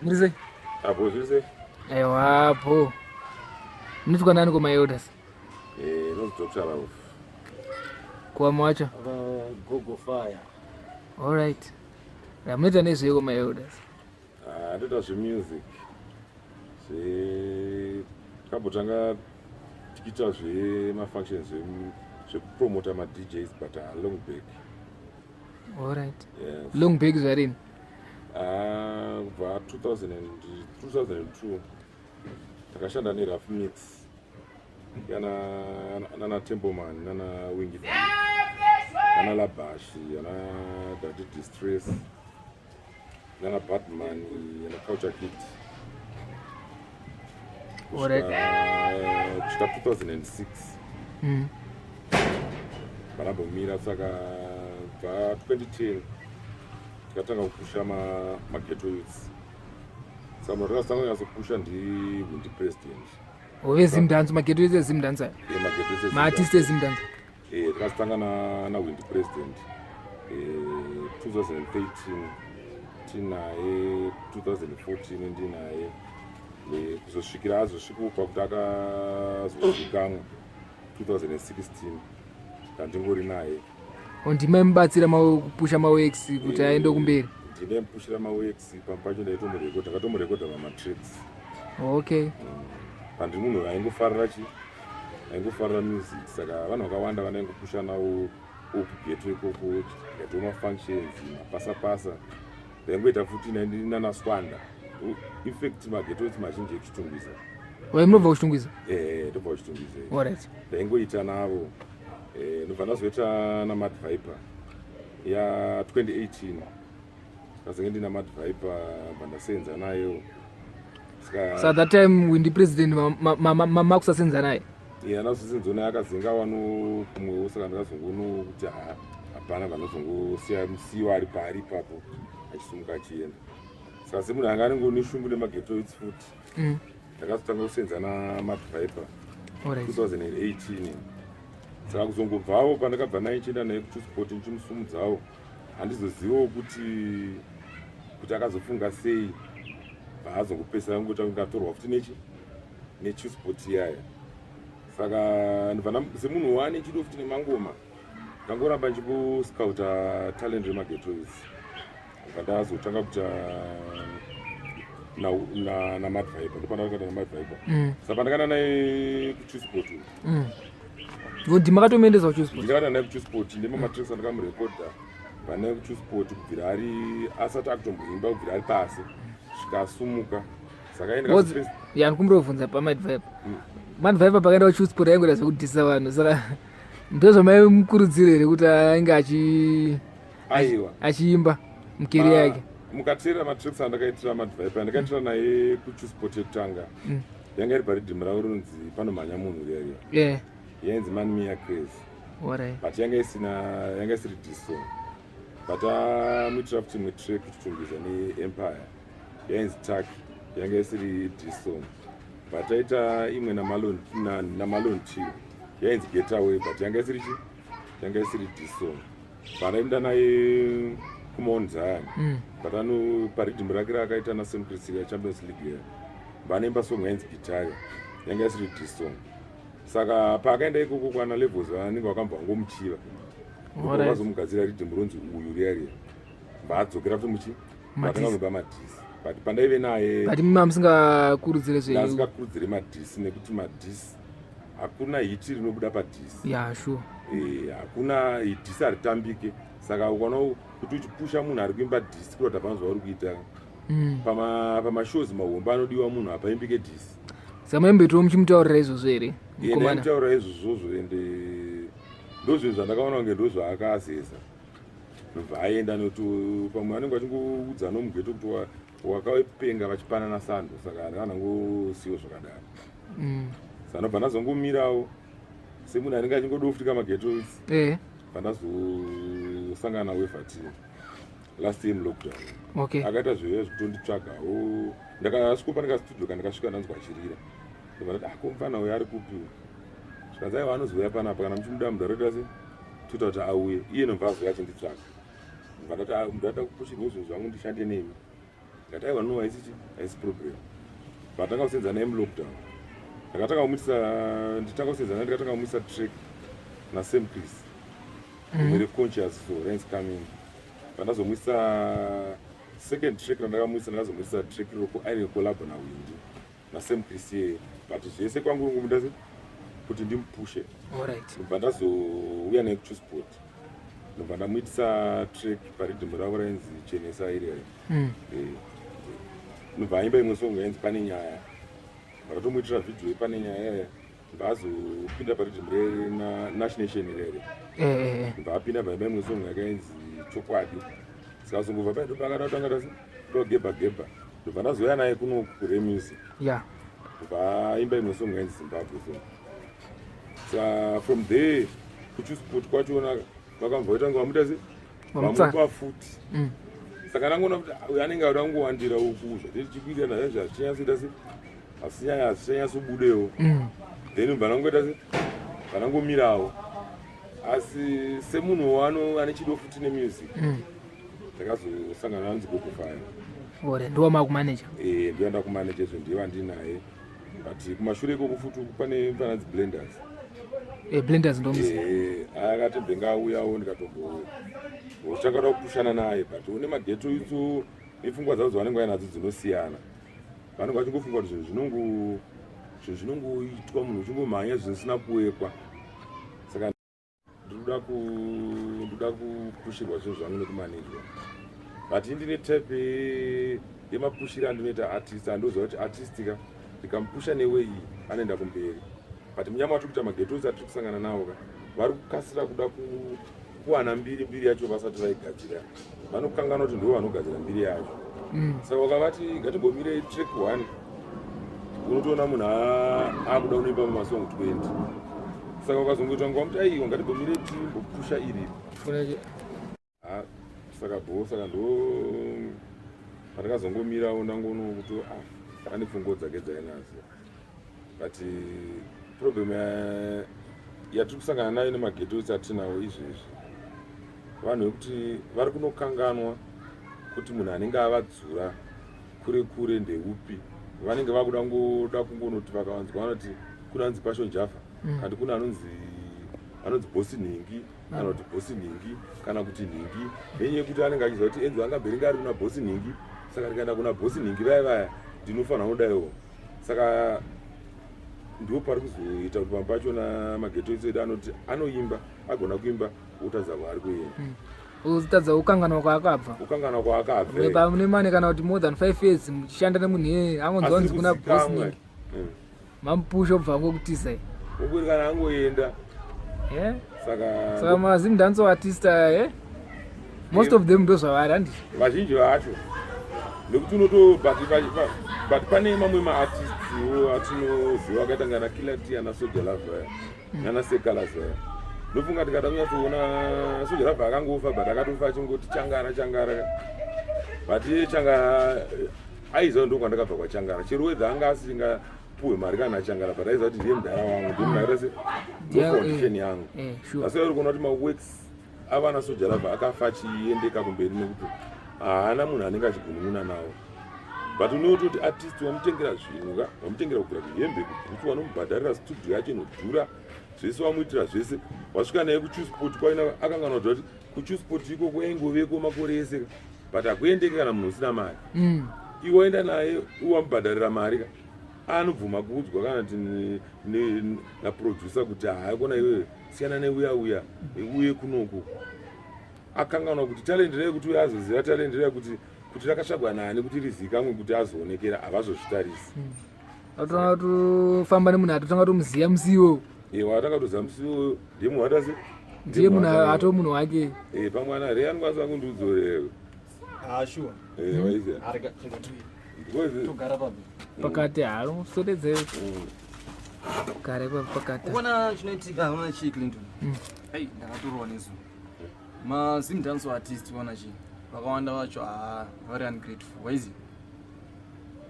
Muri sei? Apo zviri sei? Aiwa apo. Munoitwa nani koma elders? Eh, no Dr. Rauf. Kuwama wacho? Gogo fire. All right. Munoita nezvei koma elders? Ah, ndoita zvemusic. Zve kambotanga tichiita zvemafunctions zvekupromota maDJs but long back. All right. Yes. Long back zvarini? Ah, kubva 2002 takashanda nerough mix yana nana Templeman nana Wingi nana Labashi yana Daddy Distress nana Batman yana Culture Kit kusvika 2006. Panambomira saka bva 2010 tikatanga kupusha maghetto youths. Saka munhu takazotanga kunyatsopusha ndiWindi President. VeZimdance, maghetto youths eZimdance aya? Maghetto youths. Maartist eZimdance. Takazotanga naWindi President 2013, tinaye 2014, ndinaye kuzosvikira azosvika pakuti akazozikanwa 2016, ndandingori naye. Ndimaimubatsira kupusha maworks kuti aende kumberi? Ndinaimupushira maworks. Pamwe pacho ndaitomurekodha, ndakatomurekodha pamatracks. Pandiri munhu aingofarira chi aingofarira music, saka vanhu vakawanda vanaingopusha navo okughetto ikoko, tikaitawo mafunctions, mapasapasa ndaingoita futi nanaswanda. Infact maghetto eti mazhinji ekuChitungwiza. Wai munobva kuChitungwiza? Eh, ndobva kuChitungwiza. Alright. Ndaingoita navo. Ndobva ndazoita naMad Viper ya 2018, kazenge ndina Mad Viper, bva ndasenza nayo. Saka so that time Windi President makusasenza naye? Anazosenza naye, akazenga wano kumwewo, saka ndakazongono kuti ha, hapana, vanozongosiya musiwa ari paari ipapo achisumuka achienda. Saka semunhu anga anenge neshungu nemaghetto youths futi, ndakazotanga kusenza naMad Viper 2018. Saka kuzongobvawo pandakabva naye chienda naye kuchisport ndichimusumudzawo, handizozivawo kuti akazofunga sei, paazongopesa angota kungatorwa futi nechi nechisport iyaya. Saka ndibva semunhu wane chido futi nemangoma, ndangoramba ndichingoscouta talent remaghetto youths, bva ndazotanga kuita naMad Viper. Ndopandakaita naMad Viper. Saka pandakaenda naye kuchisport, Ndimakatomuendesa kuchisport? Ndakaenda naye kuchisport ndemamatracks andakamurekodha pane kuchisport, kubvira ari asati akutomboimba, kubvira ari pasi svika asumuka. Saka Ya, ndikumbirobvunza paMad Viper. Mad Viper pakaenda kuchisport aingoita zvekudhisa vanhu, saka ndozvamaimukurudzira here kuti ainge Aiwa. achiimba mucareer yake? Mukateerera matracks andakaitira Mad Viper, andakaitira naye kuchisport yekutanga, yanga iri pariddim ravo rinonzi panomhanya munhu riya riya, yainzi Man Mia Crazy, but yanga isina, yanga isiri diss song. But amuitira futi imwe track kuChitungwiza neEmpire yainzi Tak, yanga isiri diss song. But aita imwe naMalon T yainzi Getaway, but yanga isiri chi yanga isiri diss song. Panaenda naye kuMount Zion, but ano pariddim rake raakaita naSam Chris Champions League ya vanoimba song yainzi Gitare, yanga isiri diss song. Saka paakaenda ikoko kwana Levels, vanenge vakambva vangomuchiva, vazomugadzira riddim ronzi uyu riya riya, vaadzokera futi muchi vatanga kuimba madiss. But pandaive naye, But mima musingakurudzire zve? Ndasingakurudzire madiss, nekuti madiss hakuna hit rinobuda padiss. Ya, sure. Hakuna diss, haritambike. Saka ukaona kuti uchipusha munhu ari kuimba diss, kurota hapana zvauri kuita. Pamashows mahombe anodiwa munhu hapaimbike diss. Saka maimboitawo muchimutaurira izvozvo here? Mukomana. Ndaimutaurira izvozvozvo, ende ndozvinhu zvandakaona kunge ndozvaakazeza, ndobva aenda, nekuti pamwe vanenge vachingoudza nomughetto kuti wakapenga, vachipanana sando. Saka handakandangosiwo zvakadaro. Saka ndobva ndazongomirawo semunhu anenge achingodofutika maghetto. Pandazosangana naWevati last year mulockdown, akaita zviya zvekutonditsvagawo. Ndakasvika pane kastudio kandakasvika, ndanzwa achirira, ndobva ndati, "Ako mufana uyu ari kupi?" Zvikanzi, "Aiwa, anozouya panapa kana muchimuda." Munhu aroita se toita kuti auye iye, nobva azouya achinditsvaga. Ndobva ndati, "Ah, munhu ada kupushirwa zvinhu zvangu, ndishande nemi." Ndikati aiwa no haisi chi haisi problem. Patanga kusenza naye mulockdown. Ndakatanga kumuitisa nditanga kusenza naye ndikatanga kumuitisa track na Sam Chris. Rimwe mm. reconscious so rains coming. Pandazomuisa second track randakamuisa ndakazomuisa track roko aine collab na Windy. Na Sam Chris ye but zvese kwangu ngomunda kuti ndimupushe. Alright. Ndobva ndazouya naye kuChusport. Ndobva ndamuitisa track paridhimu ravo rainzi Chenesa iri iri. Mm. Eh, ndobva aimba imwe song yainzi pane nyaya. Ndakatomuitira video yepane nyaya yaya. Ndobva azopinda paridhimu reNash Nation rere. Eh, eh, eh. Ndobva apinda paimba imwe song yakainzi Chokwadi. Saka zongobva paye ndobva akada kutanga tasi togebha gebha. Ndobva ndazouya naye kuno kuRemusic. Yeah. Ndobva aimba imwe song yainzi Zimbabwe song. Saka from there kuchusport kwachona vakamboita kunge vamuita se vamupa futi mm. saka ndangoona kuti uyu anenge auda kungowandira uku zvatiri tichikuita nazvo zvazvichinyatsoita se asinyanya hazvichanyatsobudewo mm. then vanangoita se vanangomirawo asi semunhu wano ane chido futi nemusic mm. ndakazosangana nanzi gogofaya ore ndiwo makumanager eh ndiyo ndakumanager zvo ndiye vandinaye but kumashure ikoko futi pane pananzi blenders eh, blenders ndomuzi eh, akati bhenga auyawo ndikatombo otanga da kupushana naye but une mageto itso nepfungwa dzavo dzavanenge vainadzo dzinosiyana vanenge vachingofunga kuti zvinhu zvinongo zvinhu zvinongoitwa munhu uchingomhanya zvisina kuwekwa saka ndinoda ku ndoda kupushirwa zvinhu zvangu nekumanejwa but indine type yemapushiro andinoita artist andoziva kuti artist ka ndikamupusha newe iyi anoenda kumberi but munyama watiri kuita magetosi atiri kusangana nawo ka vari kukasira kuda kuwana mbiri mbiri yacho vasati vaigadzira vanokanganwa kuti ndivo vanogadzira mbiri yacho mm. saka wakavati ngatimbomirei track one unotoona munhu akuda kunoimba mumasong 20 saka ukazongoita nguva muti aiwa ngatimbomire timbopusha iri saka bho saka ndo pandakazongomirawo ndangoona kuti ah, ane pfungwa dzake dzainadzo but problem yatiri kusangana nayo nemageto atinawo izvezvi vanhu vekuti vari kunokanganwa kuti munhu anenge avadzura kure kure ndeupi vanenge vakuda ngoda kungonoti vakawanzwa vanoti kune anonzi passion java mm. kandi kune anonzi anonzi bosi nhingi mm. kana kuti bosi nhingi kana kuti nhingi nenyaya yekuti anenge achiziva kuti enzo angabheringa ari kuna bosi nhingi saka ndikaenda kuna bosi nhingi vaya vaya ndinofanira kudaiwo saka ndipo pari kuzoita kuti pamwe pachona mageto edu anoti anoimba agona kuimba wotadza kwaari kuenda mm. Uzotadza kukanganwa kwaakabva. Kukanganwa kwaakabva. Mune mane kana kuti more than 5 years muchishanda nemunhu iyeye angonzwa kunzi kuna boss ningi. Mm. Mamupusha obva angokutiza. Ungori kana angoenda. Eh? Saka Saka maZim dance artist aya eh? Most of them ndozvavari handiti. Vazhinji vacho. Nekuti unoto but but pane mamwe maartists wo atinoziva akaita ngana Killer T ana Soja Love. Mm. Nana Sekala zaya. Ndofunga tikada kunyatsoona Soja Love akangofa but akatofa achingoti changara changara. But iye changara eh, aiziva ndo kwandakabva kwachangara. Chero wedza anga asinga puwe mari kana changara but aiziva kuti ndiye mudhara wangu ndiye mudhara se ndo foundation yangu. Eh, sure. Asi uri kuona kuti ma works avana Soja Love akafa achiendeka kumberi nekuti haana munhu anenge achigunun'una nawo but unototi artist wamutengera zvinhu ka wamutengera kubvira kuhembe kubhutsu wanomubhadharira studio yacho inodhura zvese wamuitira zvese wasvika naye kuchusport kwaina akanganwa kuti kuchusport ikoko yaingoveko makore ese ka but hakuendeke kana munhu usina mari mm. iwe waenda naye wamubhadharira mari ka anobvuma kuudzwa kana kuti naproducer kuti haakona iwewe siyana neuya uya uye kunoku akanganwa kuti talent reye kuti uye azoziva talent reye kuti kuti rakatsvagwa nani kuti rizikamwe kuti azoonekera havazozvitarisi hmm. atotanga tofamba nemunhu atotanga tomuziva musi iwowo e watanga toziva musi iwowo ndiye munhu atase ndiye munhu ato munhu wake e pamwe ana re anokwanisa kundiudzorero ah sure e waiziva togara papi pakati haro sodedze mm. gare pakati uona chinoitika uona chii clinton mm. ei ndakatorwa nezuva mazim dance artist uona chii vakawanda vacho haa very ungrateful waizi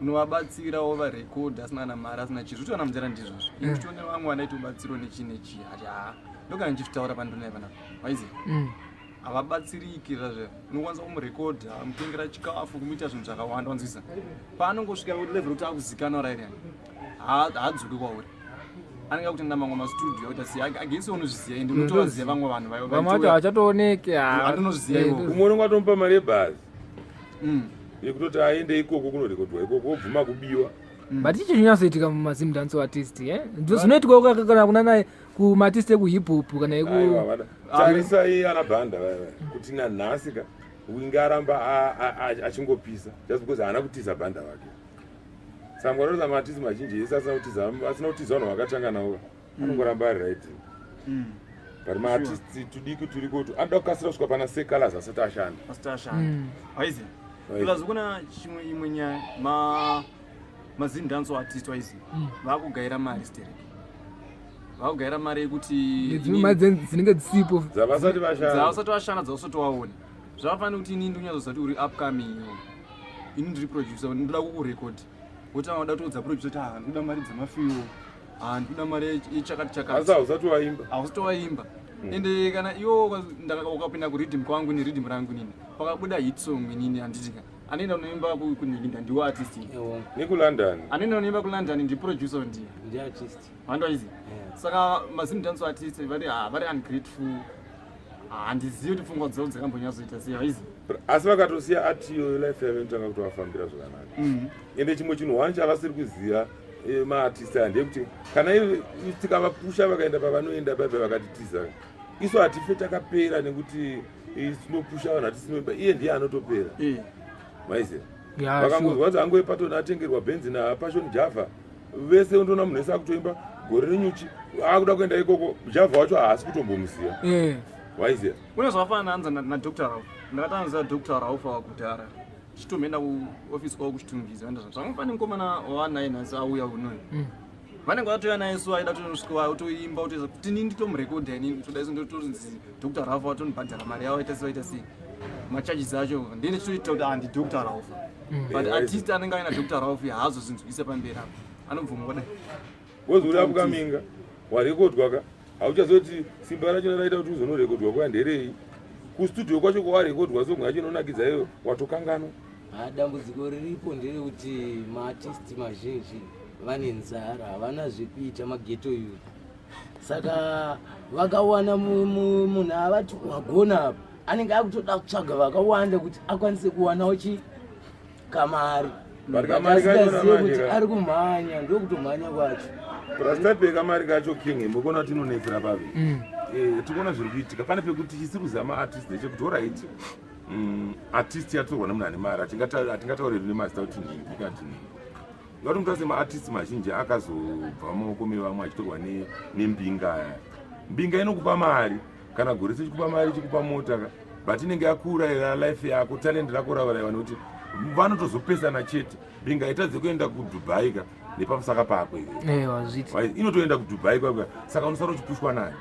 unovabatsira wovarekodha asina kana mari asina chii zvitoona mudhara ndizvozvo mm. ini vamwe vanaitobatsirwa nechii nechii ati haa ndogara ndichitaura pandonai panapa waizi mm. Havabatsiriki zvazve. Unokwanisa kumurekodha, mutengera chikafu, kumuita zvinhu zvakawanda, wanzwisa. Paanongosvika level kuti akuzikanwa right, haadzoki kwauri. Anenge akutenda mamwe mastudio akuita sei, agesi unozviziva ende unotovaziva vamwe vanhu vayo. Vamwe vacho havachatooneke. Andinozviziva iwo. Umwe unonge atomupa mari yebhazi yekutoti aende ikoko kunorekodwa ikoko, wobvuma kubiwa. But icho chinyasoitika mumazimdanso artist, eh? Ndizvo zvinoitwa kana kuna naye kumaartist ekuhip hop kana eku Aiwa, tarisai ana Bhanda vaya vaya, kuti nanhasi ka winge aramba achingopisa just because haana kutiza Bhanda vake. Saka mukatarisa maartist mazhinji ese asina kutiza, asina kutiza vanhu vakatanga navo, anongoramba ari right. But maartist tudiki turiko tu anoda kukasira kusvika pana Secolors asati ashanda. Asati ashanda. Waizi. Plus kuna chimwe, imwe nyaya, mazimdanso artist, waizi, vakugaira mari stereki, vakugaira mari yekuti nedzimwe mari dzinenge dzisipo. Dzavasati vashanda. Dzavasati vashanda, dzausati waona. Zvakafanira kuti inini ndinyazoziva kuti uri upcoming iwe, ini ndiri producer, ndoda kukurecord, wotanga wada kutoudza producer kuti, "Ah, ndikuda mari dzemafiwo, ah, ndikuda mari yechakati chakati." Asi hausati waimba. Hausati waimba. Ende kana iwo ukapinda kuriddim kwangu neriddim rangu nini, pakabuda hit song inini, handitika anoenda unoimba kunhinginda ndiwo artist. NekuLondon. Anoenda unoimba kuLondon ndiproducer, ndiye Ndiartist. Vandoizi. Saka mazimdanso artist vari, ah, vari ungrateful. Handizivi kuti pfungwa dzavo dzakambonyatsoita sei, haizi. Asi vakatosiya art iyoyo, life yavo inotanga kutovafambira zvakanaka. Ende chimwe chinhu one chavasiri kuziva maartist aya ndeyekuti kana tikavapusha vakaenda pavanoenda paipa, vakatitiza, isu hatife takapera, nekuti tinopusha vanhu hatisinoimba, iye ndiye anotopera. Maiziva, vakangozwa kuti angoe Patoni atengerwa Benzi naPassion Java, vese undoona munhu wese akutoimba Gore Renyuchi, akuda kuenda ikoko. Java wacho haasi kutombomuziva. Waiziva. Une zvakafanana anza naDr Rauf. Ndakatanza Dr Rauf wakudhara chitomboenda kuofisi kwavo kuChitungwiza. Zvangofane mukomana wanaye nhasi auya unoyo. Vanenge vatouya naye, so aida kutosvika otoimba, otoisa kuti inini nditomurekodha, inini toda iso, ndotonzi Dr Rauf vatonibhadhara mari yavo, aita sei, aita sei, macharges acho ndine chitoita kuti handi Dr Rauf. But artist anenge aina Dr Rauf haazozinzwisa pamberi apo, anobvuma kudai. Wozi uri upcoming, warekodwa ka, hauchazoti simba racho raita kuti uzonorekodwa kuya nderei kustudio kwacho kwawarekodwa, song yacho inonakidza iyo watokanganwa. Ha, dambudziko riripo nderekuti maartist mazhinji vane nzara, havana zvekuita, maghetto youth. Saka vakawana munhu avati wagona apa, anenge akutoda kutsvaga vakawanda kuti akwanise kuwanawo chi kamari. But kamari kacho asingazive namanje kuti ka. Ari kumhanya, ndokutomhanya kwacho. Rastapeka kamari kacho, king, mukuona kuti inonetsera papi? Tikuona zviri kuitika pane pekuti chisiri kuziva maartist ndechekuti, alright, artist yatorwa nemunhu ane mari, hatingatauriri nemazita kuti nhingi kana kuti nhingi. Ngati muta semaartist mazhinji akazobva mumaoko mevamwe achitorwa nembinga aya. Mbinga inokupa mari kana gore sechikupa mari, chikupa mota ka, but inenge yakuurayira life yako, talent rako raurayiwa, nekuti vanotozopesana chete. Mbinga itadze kuenda kuDubai ka nepamusaka pako iwe. Wazviti. Inotoenda kuDubai kwako, saka unosara uchipushwa nayo.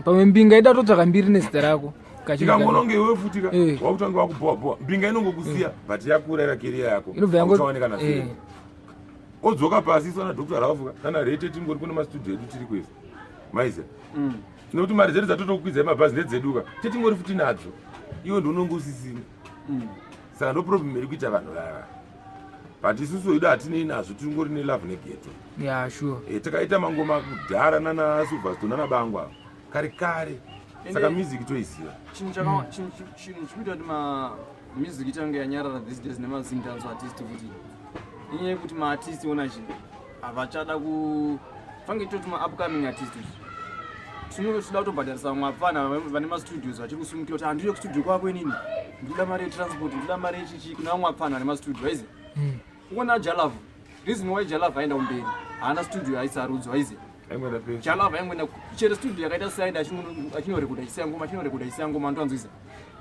Pamwe mbinga ida kutotsvaka mbiri nezita rako. Tikangononge iwe futi ka, wakutange wakubhowa bhowa, mbinga inongokusiya, but yakuurayira career yako. Inobva Uchaoneka na odzoka pasi. Isu ana Dr Rauf kana rete tingori kune mastudio edu tiri kwese, maiziva, nekuti mari dzedu dzatotokwidza mabhazi ndedzeduka, tetingori futi nadzo, iwe ndononge usisina. Saka ndo problem iri kuita vanhu vava, but isusu idu hatinei nazvo, tingori nelove neghetto. Takaita mangoma kudhara nana Silverstone, nana Bangwa kare kare, saka music toiziva. Chinhu chikuita kuti mamusic itange yanyarara these days nemazimdanso artist kuti inyaya yekuti maartist ona chi havachada ku fange toti maupcoming artist tinenge tichida kutobhadharisa vamwe vapfana vane mastudios vachiri kusumukira kuti handiuye kustudio kwako, inini ndikuda mari yetransport, ndikuda mari yechichi, kuna vamwe vapfana vane mastudio, aizi. Ukuona Jalavu, reason why Jalavu aenda kumberi, haana studio aisarudzwa, aizi. Aingoenda pese. Jalavu aingoenda chero studio yakaita saenda, achinorekoda achisiya ngoma, achinorekoda achisiya ngoma, ndoanzwisa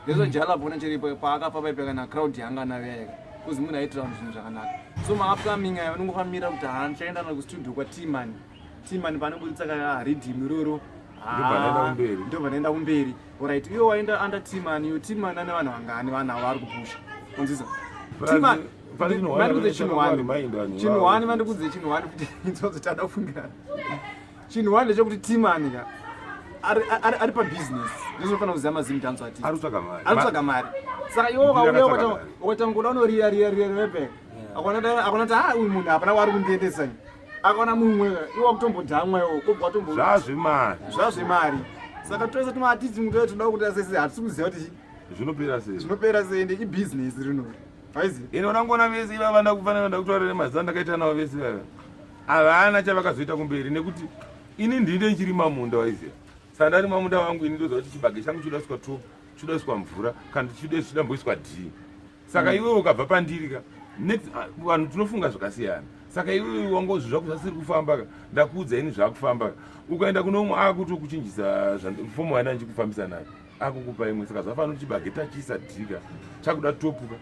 ndezvo. Jalavu ona chero paakafa paipa kana crowd yanga nayo yaika kuzi munhu aitira vanhu zvinhu zvakanaka. So maupcoming aya vanongofamira kuti ha, ndichaenda na kustudio kwaTimani, Timani paanoburitsa ka riddim iroro, Ndobva ndaenda kumberi. Ndobva ndaenda kumberi. Alright, iwe waenda under Timani, iyo Timani ane vanhu vangani, vanhu avo vari kupusha, onzisa. Timani Pane chinhu one vandikudze chinhu one. remind vanhu Chinhu vavo. one, vandikudze chinhu one kuti idzodzo tada kufungirana. Chinhu one ndechekuti Timani ka ari pabusiness. Ndozvinofanira kuziva maZimdancehall artist. Ari kutsvaga mari. Ari kutsvaga mari. Saka iwe ukauya Ndiri ukaita akatsvaga mari. ukaita ngoda unorira rira rira rira Akaona akaona kuti ah uyu munhu hapana waari kundiendesa. Akaona mumwe iwe wakutombodhamwa iwe kobva watombo Zvazvemari. Zvazvemari. Saka tose tumaartist mutoya toda kuti asese hatisi kuziva kuti Zvinopera sei? Zvinopera sei ende ibusiness rinori. Haizi. Ine unangoona vese ivava ndakufanira ndakutaurira nemazita ndakaita navo vese vava. Havana chavakazoita kumberi nekuti ini ndine ndichirima munda waiziva. Saka ndarima munda wangu ini ndoziva kuti chibage changu choda kuiswa top, choda kuiswa mvura kana choda chidamboiswa D. Saka iwewe ukabva pandiri ka next ah, vanhu tinofunga zvakasiyana. Saka iwewe wanga zvako zvasiri kufamba ka ndakuudza ini zvakufamba ka. Ukaenda kune umwe akutokuchinjisa fomu yana ndichikufambisa nayo. Akukupa imwe saka zvafanira kuti chibage tachiisa D ka chakuda top ka.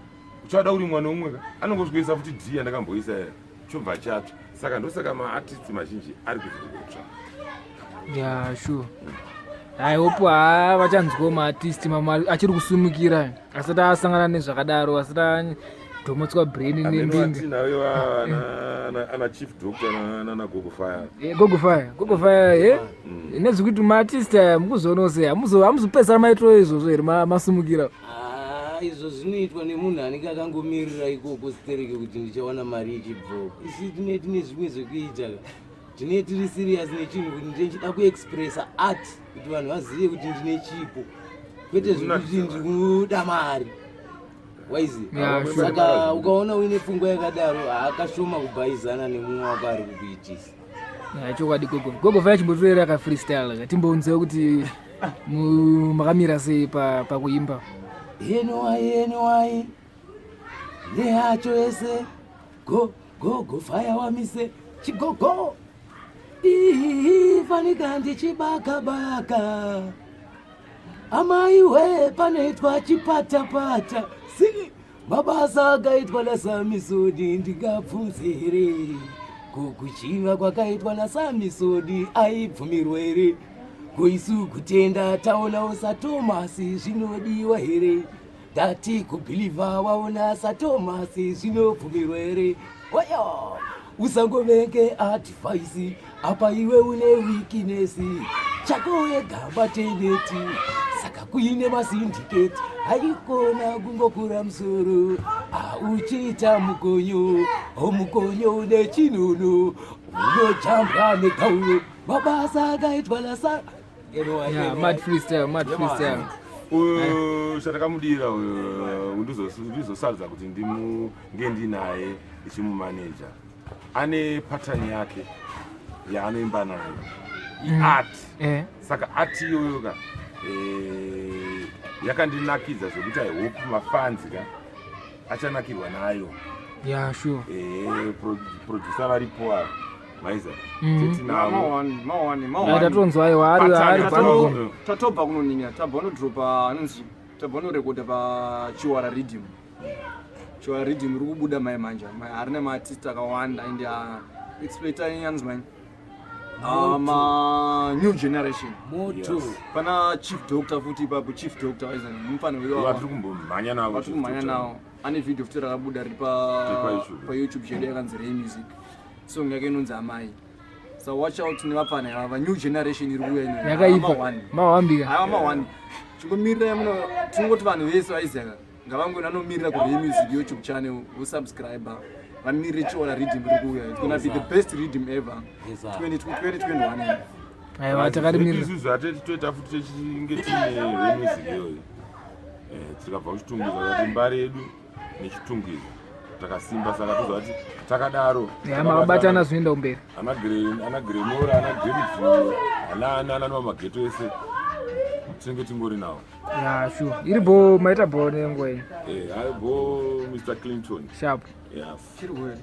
Uchada kurimwa neumwe ka anongosvikoisa futi D yandakamboisa ya chobva chatsva. Saka ndosaka maartist mazhinji ari kutsva. Yeah, sure. I hope haa vachanzwawo maartist mamwe achiri kusumukira asati asangana nezvakadaro asati adhomotswa brain nembinga. Tinayo ana chief doctor nana gogo fire. Eh, gogo fire, gogo fire eh. Nezvekuti maartist aya mukuzoonawo sei hamuzopedzisira maitiro izvozvo here masumukira? Ah, izvo zvinoitwa nemunhu anenge akangomirira ikoko stereke kuti ndichawana mari ichibvoko. Isu tine tine zvimwe zvekuita ka. Tine tiri serious nechinhu kuti ndichida kuexpressa art kuti vanhu vazive kuti ndine chipo kwete zvekuti ndikuda mari waizi. Yeah, sure. Saka ukaona uine pfungwa yakadaro haakashoma kubhaizana nemumwe wako ari kukuitisa. Ya, chokwadi gogo. Gogo fire chimbotorera ka freestyle ka timbonzwe kuti makamira sei pakuimba. Anyway, anyway, nehacho ese go go go fire wamise chigogo ihihi fanika ndichibaka baka amai we panoitwa chipatapata sini mabasa akaitwa naSamisoni ndingabvunze here kukuchiva kwakaitwa naSamisoni aibvumirwa here kuisu kutenda taonawo saTomasi zvinodiwa here ndati kubhilivha waona saTomasi zvinobvumirwa here oyo usangovenge advice apa iwe une weakness chako wega bateneti saka kuine masindiketi haikona kungokura musoro auchiita mukonyo omukonyo une chinunu unojambwa negauro mabasa akaitwa nasa Yeah, mad freestyle, mad freestyle. Uyu chatakamudira uyu ndizosarudza kuti ndimunge ndinaye ndichimumaneja. Ane pattern yake yaanoimba nayo iart. Saka art iyoyo ka yakandinakidza zvekuti I hope mafans ka achanakirwa nayo. Yeah, sure. Producer varipo ava. Maiza. Tetinavo. Mawani, mawani, mawani. Tatonzwa aiwa ari ari panogona. Tatobva kunoninya, tabva kunodropa anonzi tabva kunorekodha paChiwara Rhythm. Chiwara Rhythm iri kubuda mai manje. Harina maartist akawanda and exploiter yanzi mai. Ma new generation. Moto. Yes. Pana Chief Doctor futi ipapo, Chief Doctor waiza mufana wedu Vatiri kumbomhanya navo. Vatiri kumhanya navo. Ane video futi rakabuda riri Riri pa YouTube. pa YouTube chedu yakanzi Ray Music. Song yake inonzi Amai. So watch out nevapfana ava, new generation iri kuuya ino. Yakaipa. Mawani. Mawambika. Aiwa mawani. Chingomirira muno tinongoti vanhu vese vaiziva ngavangoenda vanomirira ku Ray Music YouTube channel, vosubscribe. Vamirire Chiwara Rhythm iri kuuya. It's gonna be the best rhythm ever. Yes, sir. 2021. Aiwa takarimirira. Isusu hateti toita futi techinge tine Ray Music iyoyo. Tikabva kuChitungwiza kuti mbari yedu neChitungwiza takasimba saka toziva kuti takadaro. Ya, makabatana zvinoenda kumberi. Ana Grey, ana Grenora, ana Greenview, ana ana ana mageto ese tinenge tingori nawo. Ya, sure. Iri bo maita bo nenguva iyi. Hayi bo Mr Clinton. Sharp. Yes. Chiri kweli.